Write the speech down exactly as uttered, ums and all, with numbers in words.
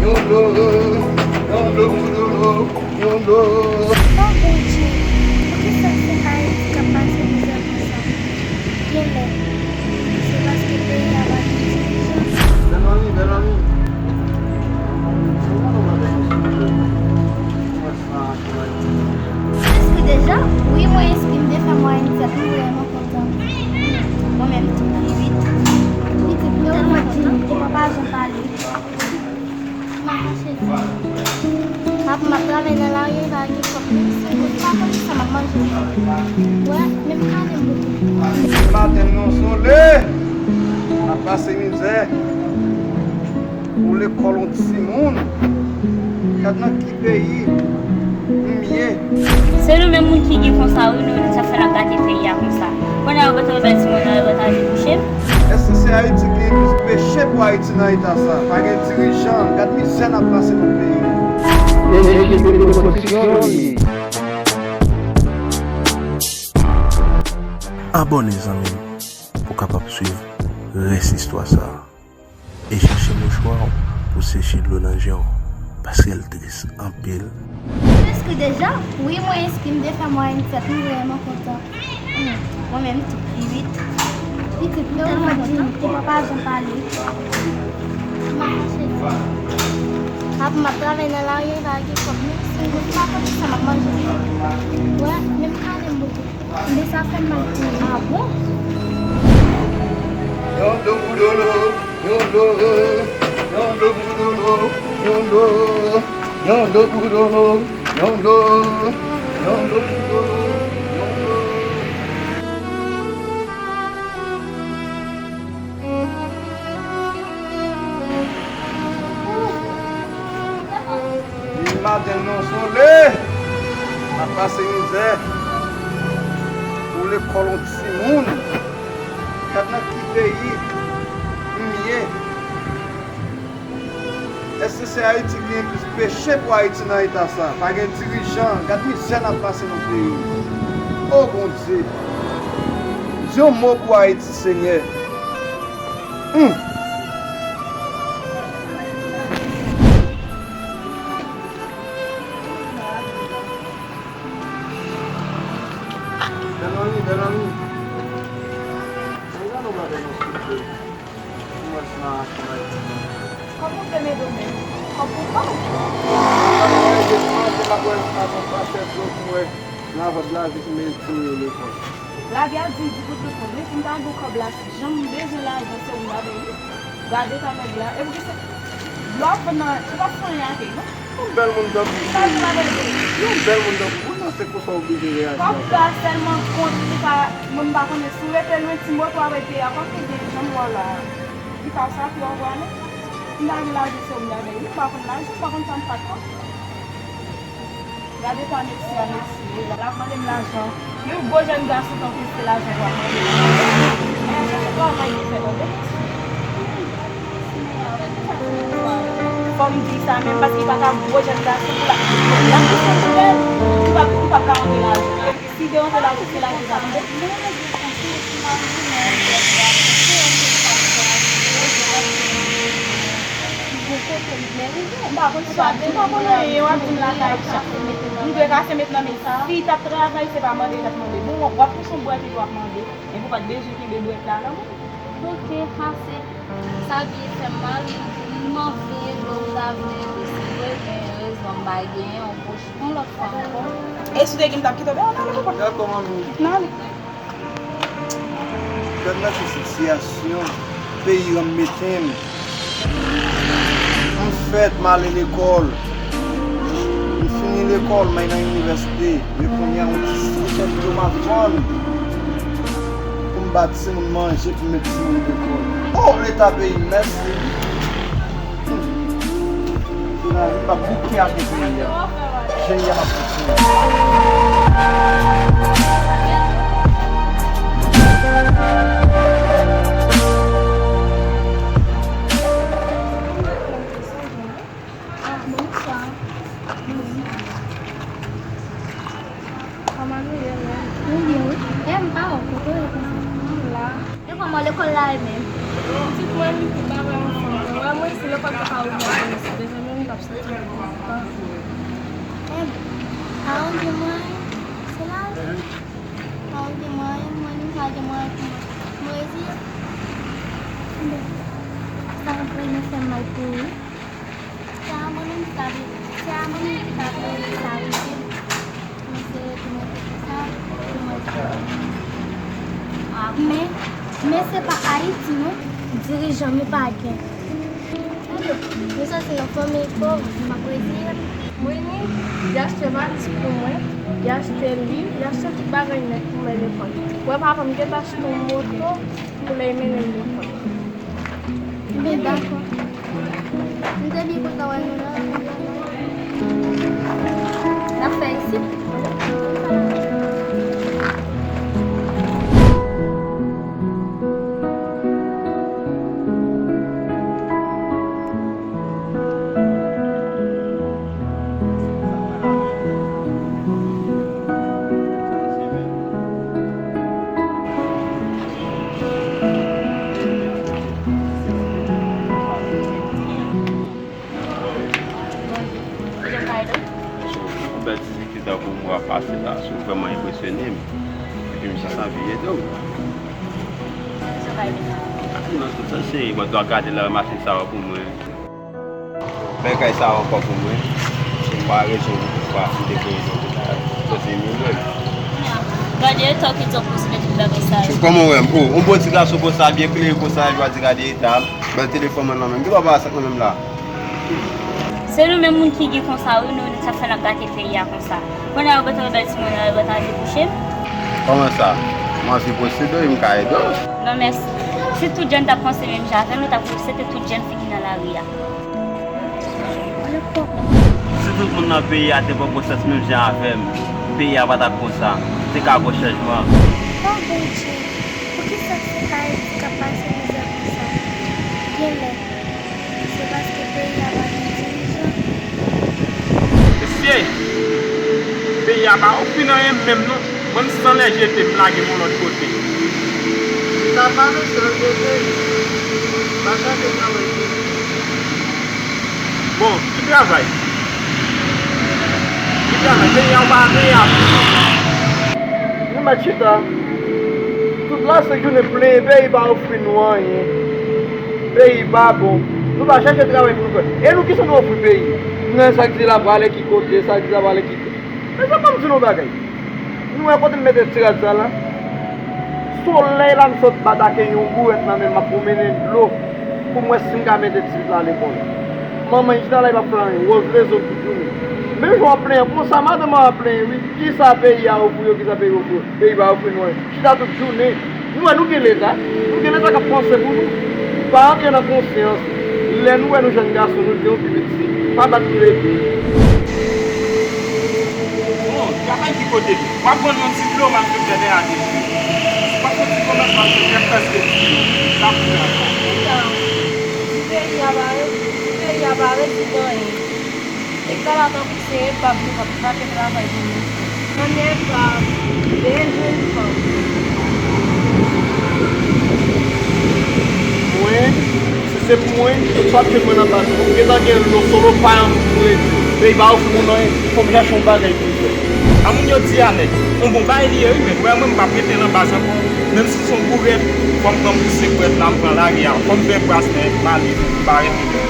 Yon dlo pou dolo, yon dlo. O Bondye, poukisa se Ayiti k ap pase mizè konsa? Genlè, se paske peyi a pa gen dirijan. Bèl manmi, bèl manmi. Enskri deja? Wi, mwen enskri, m te fè mwayenn sèt, m vrèman kontan. Mwen menm tou, pi vit. Pitit, men ou tèlman di m, epi w pa janm pale. M ap mache di. Ap, m ap travay nan lari, m pa gen kòb, menm si m pa konn sa m ap manje. Wè, menm kane m pote. Maten non sole, m ap pase mizè. Pou lekòl yon timoun. Gad nan ki peyi m ye. Se nou menm moun ki gen konsa, wi, nou, sa fè n ap gate peyi a konsa. Kounye a, yo gentan bèl timoun nan, yo gentan vin kouche. Èske se Ayiti ki gen plis peche pou Ayiti nan eta sa? Pa gen dirijan, gad mizè n ap pase nan peyi. Ekipe de pwodiksyon li. Abòne, zanmi m, pou w kapab swiv rès istwa sa a. E chèche mouchwa w pou seche dlo nan je w, paske l tris anpil. Ou enskri deja? Wi, mwen enskri, m te fè mwayenn sèt, m vrèman kontan. Hmm, mwen menm tou, pi vit. Pitit, men ou tèlman di m, epi w pa janm pale. M ap mache di. Ap, m ap travay nan lari, m pa gen kòb, menm si m pa konn sa m ap manje. Wè, menm kane m pote. Men sa fè m mal pou ou. A bon? Yon dlo pou dolo, yon dlo, yon dlo pou dolo, yon dlo, yon dlo pou dolo, yon dlo, yon dlo pou dolo, yon dlo. Li maten non sole, m ap pase mizè. Pou lekòl yon timoun. Gad nan ki peyi m ye. Èske se Ayiti ki gen plis peche pou Ayiti nan eta sa? Pa gen dirijan, gad mizè n ap pase nan peyi. O Bondye, di yon mo pou Ayiti, Senyè. Hmm. Bèl manmi, bèl manmi. Mwen gade yon bagay nan sou dlo. Mwen sa a, mwen. Kòman w te mede w menm? Kòb pou kòb? Mwen te mande, mwen te la wè avan pastè Claude, mwen lavant lavi pou mete timoun yo lekòl. Lage a di, di pou tout moun, wi, si m ta gen kòb la, si jan m bezwen lajan, se ou m ta bay, wi. Gade ta nèg la, e pou ki se, lè w ap vann nan, ou p ap fè anyen ak li, non? Yon bèl moun tankou ou, yon bèl moun tankou ou, non, se konsa w oblije reyaji. Kòb la sèlman kont, ou pa, mwen m pa konnen si w rete lwen ti moto a rete a, kòm ki gen jan m wè w la a. Li pa sa ki w prale. M ta gen lajan se ou m ta bay, wi, m pa konn lajan, m pa konn sa m pa t konn. Gade ta Mesi a, Mesi. L ap mande m lajan. Yon gwo jèn gason tankou w se lajan w ap mande. Men chèche travay pou fè tande. Fò m di sa menm, paske li pa ka gwo jèn gason pou l ap, l ap pouse pou bèl, li p ap, li p ap ka rantre lajan. Si te rantre lajan, se lajan l ap mande. M pa konn sa, m pa konn anyen, w ap di m lakay chat. M dwe kase met nan men fi t ap travay, se pa mande l t ap mande. Bon, w ap pouse yon bwèt epi w ap mande. Epi w pa t bezwen kenbe bwèt la nan men w. Ok, ase. Sa byen fè m mal, m anvi, lè w ta vle, men si vre, gen rezon, m pa gen yon poch yon lòt fwa ankò. E si w te gen, m t ap kite w deyò, n ale papa. Dakò, manmi. N ale. Gad nan ki sitiyasyon peyi an mete m. M fèt, m ale lekòl. M fini lekòl, m al nan inivèsite. Men kounye a, yon ti sou chèf yo m ap vann. Pou m ba timoun manje, pou m met timoun lekòl. O, Leta peyi m, mèsi. Jounalis pa bouke ak peyi a. Peyi a ap kontinye. Ah, bonswa. Kòman nou ye menm? Nou byen, wi. E m pa wè w, kote w ye konsa? M la. E kòman lekòl la ye menm? Pitit mwen, li pi pa vrèman fè anyen. Wè mwen, si lekòl te ka ouvè pou nou, si te fè menm Bon. Enben, pa ou gen mwayen, se lavi. Pa ou gen mwayen, mwen menm pa gen mwayen pou mwen. Mwen rezi. Enben, sa reprezante fè m mal pou ou. Se a mwen menm ki ta vle, se a mwen menm ki ta vle sa rive. Mwen se rete mwen te fè sa pou mwen. Men, men se pa Ayiti non, dirijan nou pa gen. Alo, nou sòti nan fanmi pòv, m ap rezi. Mwen ni, li achte valiz pou mwen, li achte liv, li achte tout bagay nèt pou mwen lekòl. Wè papa m gentan achte yon moto pou lè mennen l lekòl. Ebyen, dakò. M te byen kontan wè nou la. N ap fè isit. Yon bèl ti zikri tankou mwen ap pase la, sou vrèman enpresyone m. Epi m santi anvi ede w. Nan tout sans, cheri, mwen dwa gade la, mache sa yo pou mwen. Fè kay sa ankò pou mwen. Se pa rezon pou pa m te gen rezon pou sa. Kote nou menm. Gade eta w ki di w posede tout bagay sa yo. Kòman w wè m? O, yon bon ti gason konsa, byen klere konsa, epi w a di gade eta m. Bèl telefòn mwen nan men m. Gen papa sa nan men m la. Se nou menm moun ki gen konsa, wi, nou, nou sa fè n ap gate peyi a konsa. Kounye a, yo gentan wè bèl timoun nan, yo gentan anvi kouche m. Kòman sa? M anvi posede w, m ka ede w? Non, mèsi. Si tout jèn t ap panse menm jan avè m, nou t ap aksepte tout jèn fi ki nan lari a. Si tout moun nan peyi a te pran konsyans menm jan avè m, peyi a pa t ap konsa. Te ka gon chanjman. O Bondye, poukisa se Ayiti k ap pase mizè konsa? Genlè, se paske peyi a pa gen dirijan. Mesye, peyi a pa ofri n anyen menm non. Mwen m san lè jete m lage m yon lòt kote. Sa pa mesye, l te peyi. Pa chèche travay pou li. Bon, ki travay? Ki travay? Peyi a pa peyi a. Nou mèt chita. Tout la senk jounen plenyen peyi pa ofri nou anyen. Peyi pa bon. Nou pa chèche travay pou nou fè. E nou, kisa nou ofri peyi? Nou nan sa k di la prale ki kote, sa k di la prale ki kote. Men sa ban m di nou yon bagay. Nou wè kote m mete ti rad sa la? Solèy la m sot bat ak yon bourèt nan men m, m ap pwomennen dlo pou m wè si m ka mete ti pitit la lekòl. Manman l chita la, li p ap fè anyen. Wòz lezo tout jounen. Menm jan w ap plenyen konsa, madanm an ap plenyen wi. Kisa peyi a ofri yo, kisa peyi ofri yo? Peyi pa ofri nou anyen. Chita tout jounen. Nou wè nou gen Leta. Nou gen Leta k ap panse pou nou. Pa antre nan konsyans. Lè nou wè nou jèn gason, nou di yon ti pitit, pa bat pou legliz. Bon, travay ki kote li? W ap vann yon ti dlo, w ap vin fè dèyè a depi. W ap fè ti komès, w ap fè kèk pès de ti dlo. Sa pou fè ankò. Chita. Si peyi a pa re-, si peyi a pa redi pou anyen. Nèg sa la tankou se epab li k ap krache travay pou nou. Mannyè epab, veye jwenn fanm. Mwen, si se pou mwen, m p ap jwenn mwen nan baz non. M gentan gen lo solo pa m pou rete. Peyi pa ofri moun anyen, fò m chache yon bagay pou m fè. A moun yo di a nèg, yon bon bagay li ye wi, men wè mwen m p ap rete nan baz ankò. Menm si se yon bourèt, fò m pran bouse bourèt la, m pran lari a. Fò m fè bras men m ale, m pa rete.